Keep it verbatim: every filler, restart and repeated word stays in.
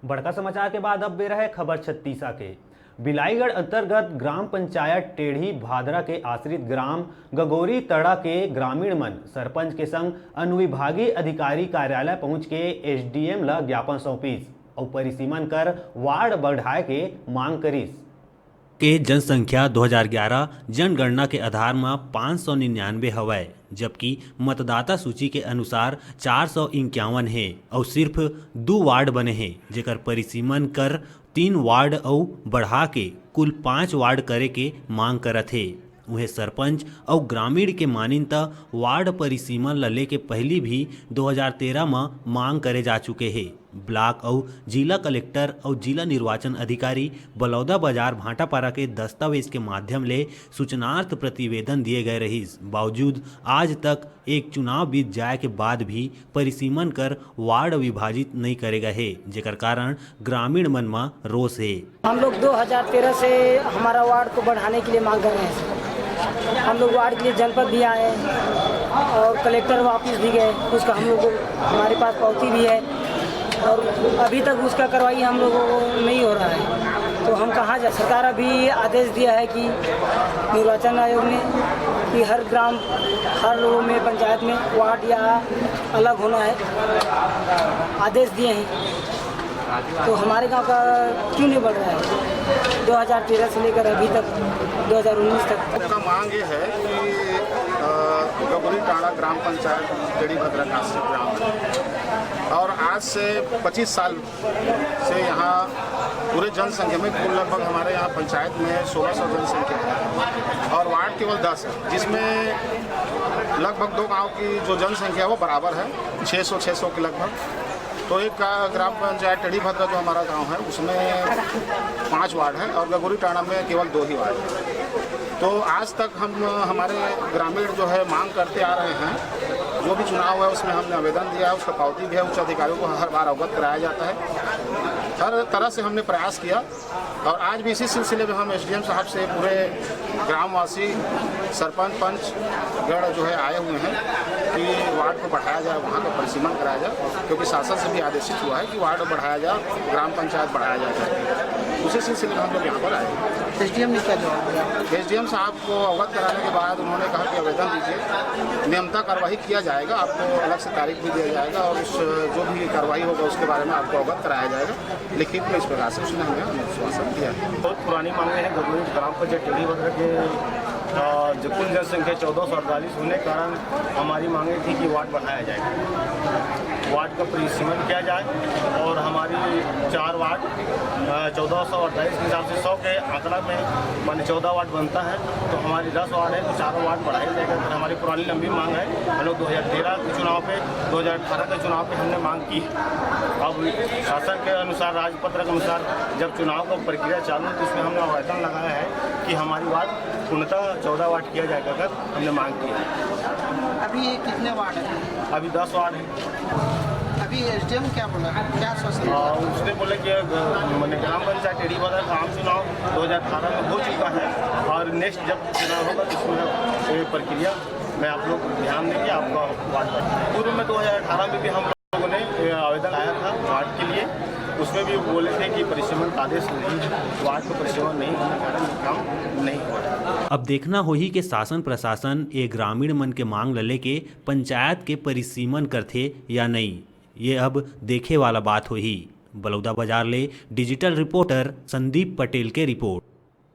बड़का समाचार के बाद अब बेरा है खबर छत्तीसा के। बिलाईगढ़ अंतर्गत ग्राम पंचायत टेढ़ी भादरा के आश्रित ग्राम गगोरी तड़ा के ग्रामीण मन सरपंच के संग अनुविभागीय अधिकारी कार्यालय पहुंच के एसडीएम ल ज्ञापन सौंपिस अउ परिसीमन कर वार्ड बढ़ाए के मांग करिस। के जनसंख्या दो हज़ार ग्यारह जनगणना के आधार म पाँच सौ निन्यानवे हवय, जबकि मतदाता सूची के अनुसार चार सौ इक्यावन हे अउ सिर्फ दू वार्ड बने हे, जेकर परिसीमन कर तीन वार्ड अउ बढ़ा के कुल पाँच वार्ड करे के मांग करत हे। उहें, सरपंच अउ ग्रामीण के मानिन त वार्ड परिसीमन ल लेके पहिली भी दो हज़ार तेरह म मांग करे जा चुके हे। ब्लॉक अउ जिला कलेक्टर अउ जिला निर्वाचन अधिकारी बलौदा बाजार भाटापारा के दस्तावेज के माध्यम ले सूचनार्थ प्रतिवेदन दिए गए रहिस, बावजूद आज तक एक चुनाव बीत जाए के बाद भी परिसीमन कर वार्ड विभाजित नइ करे गए हे, जेकर कारण ग्रामीण मन म रोष हे। हम लोग दो हज़ार तेरह से हमारा वार्ड को बढ़ाने के लिए मांग कर रहे हैं सर। हम लोग वार्ड के लिए जनपद भी आए और कलेक्टर ऑफिस भी गए, उसका हम लोग को, हमारे पास पावती भी है और अभी तक उसका कार्रवाई हम लोगों को नहीं हो रहा है। तो हम कहाँ जा, सरकार अभी आदेश दिया है कि निर्वाचन आयोग ने कि हर ग्राम, हर लोगों में, पंचायत में वार्ड या अलग होना है, आदेश दिए हैं। तो हमारे गांव का क्यों नहीं बढ़ रहा है दो हज़ार तेरह से लेकर अभी तक, दो हज़ार उन्नीस तक? सबका मांग ये है कि, अ, गगोरी टांडा ग्राम पंचायत टेढ़ी भद्रा का आश्रित ग्राम है और आज से पच्चीस साल से यहाँ पूरे जनसंख्या में कुल लगभग हमारे यहाँ पंचायत में सोलह सौ जनसंख्या है और वार्ड केवल दस है, जिसमें लगभग दो गांव की जो जनसंख्या है वो बराबर है, छः सौ, छः सौ के लगभग। तो एक का ग्राम पंचायत टेढ़ी भद्रा जो हमारा गांव है, उसमें पाँच वार्ड है और गगोरी टांडा में केवल दो ही वार्ड है। तो आज तक हम, हमारे ग्रामीण जो है मांग करते आ रहे हैं, जो भी चुनाव है उसमें हमने आवेदन दिया है, उसका पावती भी है, उच्च अधिकारियों को हर बार अवगत कराया जाता है। हर तरह से हमने प्रयास किया और आज भी इसी सिलसिले में हम एसडीएम साहब से पूरे ग्रामवासी, सरपंच, पंच गण जो है आए हुए हैं कि वार्ड को बढ़ाया जाए, वहाँ का परिसीमन कराया जाए, क्योंकि शासन से भी आदेशित हुआ है कि वार्ड बढ़ाया जाए, ग्राम पंचायत बढ़ाया जाए। उसी सिलसिले में हम लोग यहाँ पर आए। एसडीएम ने क्या जवाब दिया? एसडीएम साहब को अवगत कराने के बाद उन्होंने कहा कि आवेदन दीजिए, नियमता कार्रवाई किया जाएगा, आपको अलग से तारीख भी दिया जाएगा और उस जो भी कार्रवाई होगा उसके बारे में आपको अवगत कराया जाएगा। लिखित में इस प्रकार से उसने हमें आश्वासन दिया है। बहुत पुरानी मांगें हैं गगोरी ग्राम पंचायत टेढ़ी भद्रा के, अ, जो कुल जनसंख्या चौदह सौ अड़तालीस होने के कारण हमारी मांगें थी कि वार्ड बढ़ाया जाए, वार्ड का परिसीमन किया जाए और हमारी चार वार्ड, अ, चौदह सौ अड़तालीस के हिसाब से सौ के आंकड़ा में माने चौदह वार्ड बनता है, तो हमारी दस वार्ड है, तो चारों वार्ड बढ़ाया जाएगा। तो हमारी पुरानी लंबी मांग है, हम लोग दो हज़ार तेरह के चुनाव पे, दो हज़ार अठारह के चुनाव पे हमने मांग की। अब शासन के अनुसार, राजपत्र के अनुसार जब चुनाव का प्रक्रिया चालू है, तो इसमें हमने आवेदन लगाया है कि हमारी वार्ड पूर्णतः चौदह वार्ड किया जाएगा, कर हमने मांग की है। अभी ये कितने वार्ड हैं? अभी दस वार्ड हैं। अभी एसडीएम क्या बोला, क्या आश्वासन दिया? उसने बोला कि, अ, मैंने ग्राम पंचायत टेढ़ी भद्रा का आम चुनाव दो हज़ार अठारह में हो चुका है और नेक्स्ट जब चुनाव होगा तो उसमें ये प्रक्रिया में आप लोग ध्यान देंगे, आपका वार्ड बने। पूर्व में दो हज़ार अठारह में भी हम लोगों ने, अ, आवेदन आया था वार्ड के लिए, उसमें भी बोले थे कि परिसीमन का आदेश नहीं है, वार्ड को परिसीमन नहीं होने के कारण ये काम नहीं हो रहा है। अब देखना होही के शासन प्रशासन ए ग्रामीण मन के मांग ल लेके पंचायत के परिसीमन करथे या नहीं, ये अब देखे वाला बात होही। बलौदा बाजार ले डिजिटल रिपोर्टर संदीप पटेल के रिपोर्ट।